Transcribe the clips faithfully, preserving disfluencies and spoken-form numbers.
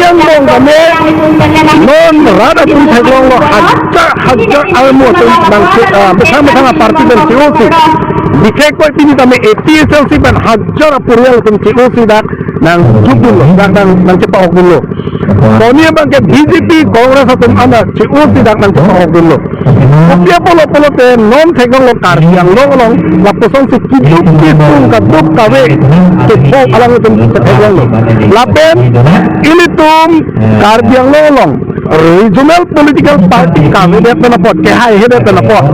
Angbong tame non rat atum theklonglo, hajar hajar armu atum nangche, ah, methang methang aparty pen che-osi. Bikhek koi pini tame A P H L C pen hajar aporial atum che-osi dak nangchukdunlo, dak nang nangchepa-okdunlo. Koni abangke B J P, Congress atum ana che-osi dak nangchepa-okdunlo. Kopi apotlo pulote non theklonglo Karbi Anglong along lapusonsi keduk kesung kaduk kave kepho alanglitum theklonglo. Lapen ilitum Karbi Anglong along regional political party kavedet pen apot, kehaihedet pen apot,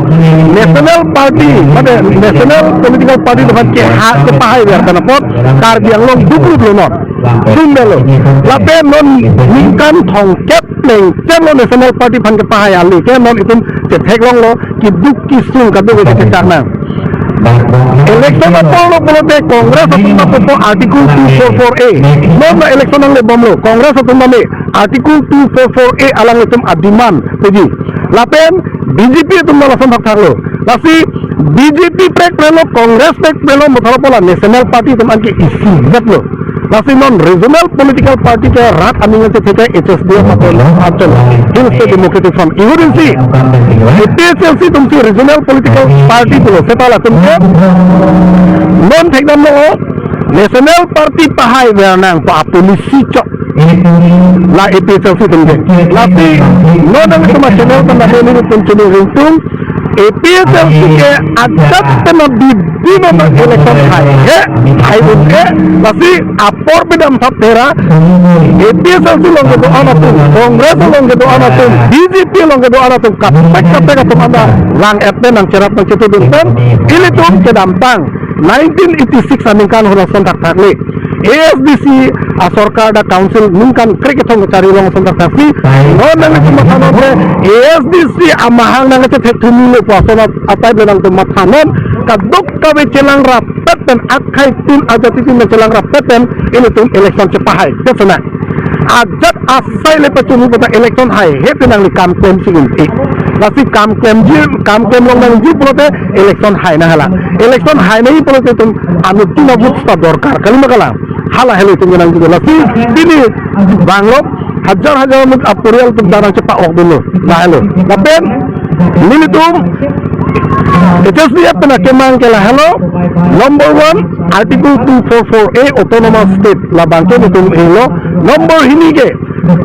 national party, mane national political party atum aphan keha kepahaiver pen apot Karbi Anglong dukrup lo non. Sundelo. Lapen non ningkan thomkep plengcheng lo national party aphan kepahai ale ke non itum chetheklonglo keduk kesung kaduk ke kechak nang. Election apotlo pulote Congress atum nangpupo Article two four four A. Non na election nanglebomlo. Congress atum nangme Article two four four A alanglitum a-demand puji. Lapen B J P atum nang lason thakthaklo. Lasi B J P pek prelo, Congress pek prelo, mothalo pola national party atum anke isivetlo. Lasi non regional political party ke rat aning ante theke H S D F atum achon Hill State Democratic Front. Ihudinsi A P H L C atumsi regional political party pulo, seta latum ke non thekdamlo, national party pahaiver nang pu a-policy chok la A P H L C atum ke. Lasi non nangtum a-channel pen nangtum chini ringtung, A P H L C ke ajat pen abidi mama election haihe, hai-un-e, lasi apor pedam thap thera, A P H L C along kedo-an atum, Congress along kedo-an atum, B J P along kedo-an atum, kaprek kaprek atum anta lang-et pen nangcherap nangchetudun pen, ilitum kedamtang nineteen eighty-six aningkan ahut lason thakthak le. A S D C asorkar dak council ningkan kre-kethom kechari along lason thakthak si. Non nangtum mathanon ke A S D C amahang nangkachethek thunilo pu ason at-, atai le nangtum mathanon, kaduk kave chelang rappet pen, akhei tin ajatitin chelang rappet pen ilitum election chepahai. Desona. Ajat asai le pachunhu pata election haihe pen nangli kam klemsi un-e. Lasi kam klemji, kam klemlong nangji pulote election hai nang hala. Election hai nangji pulote itum anuttin a-vote ta dorkar. Kalima kalang. Hala helo itum nangji. Lasi pini banglo hajar hajar mut aporial atum dak nangchepa-okdunlo. Lahelo. Lapen nelitum H S D F pen akemang ke lahelo. Number one, Article two four four A, Autonomous State, labang ke nelitum inglo. Number hini ke,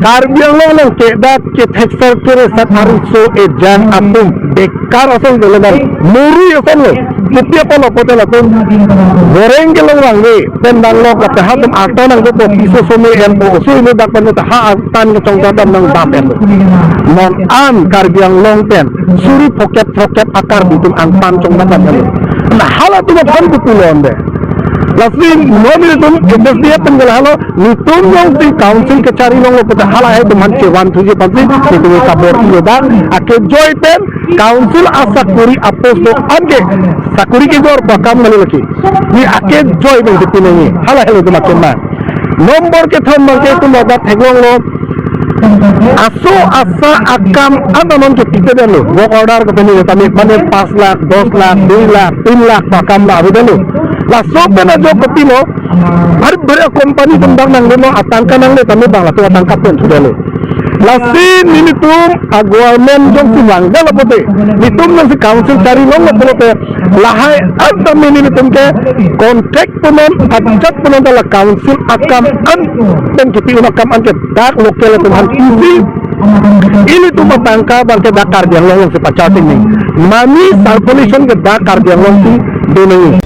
Karbi Anglong along ke dak kethekser keresat ariso ejang atum bekar ason dolo dan muri ason lo. Kopi apotlo pulote latum goreng kelong vangve pen danglok, lapen hatum arta nangdopo, piso some en-o, oso inut dak pen ta ha angtan kechongdam nangdam en-o. Non an Karbi Anglong pen suri phokep phokep a-Karbi atum angtan chongdam en-o. Na halatum aphan kupulonde. Lasi non nelitum H S D F pen ke lahelo, nelitum jongsi council kechari longlo pulote halahei atum aphan chevan thuji aphansi nelitum kabor-ilo dak. Akejoi pen council asakori a-post do-an ke sakori kejor pu akam kali lake. Ne akejoi pen kepi nangji. Hala helo itum akemang. Number kethom abang ke itum ladak theklonglo. Aso asa akam anta non kepitedetlo. Work order kepini tame mane pas lakh, dos lakh, dui lakh, tin lakh pu akam la avedetlo. Laso pen ajok kopilo, bhari bhari company atum dak nangdetlo, atangka nangle tame bang latum atangka pen thudetlo. Lasi nelitum a-government jongsi vangdetlo pulote, nelitum jongsi council chari longlo pulote, lahai an tame nelitum ke contract punon, ajat punon ta la council akam an pen kepi un akam an ke dak local atum aphan pisi, ilitum atangka abang ke dak Karbi Anglong alongsi pacharting nangji. Money circulation ke dak Karbi Anglong si do nangji.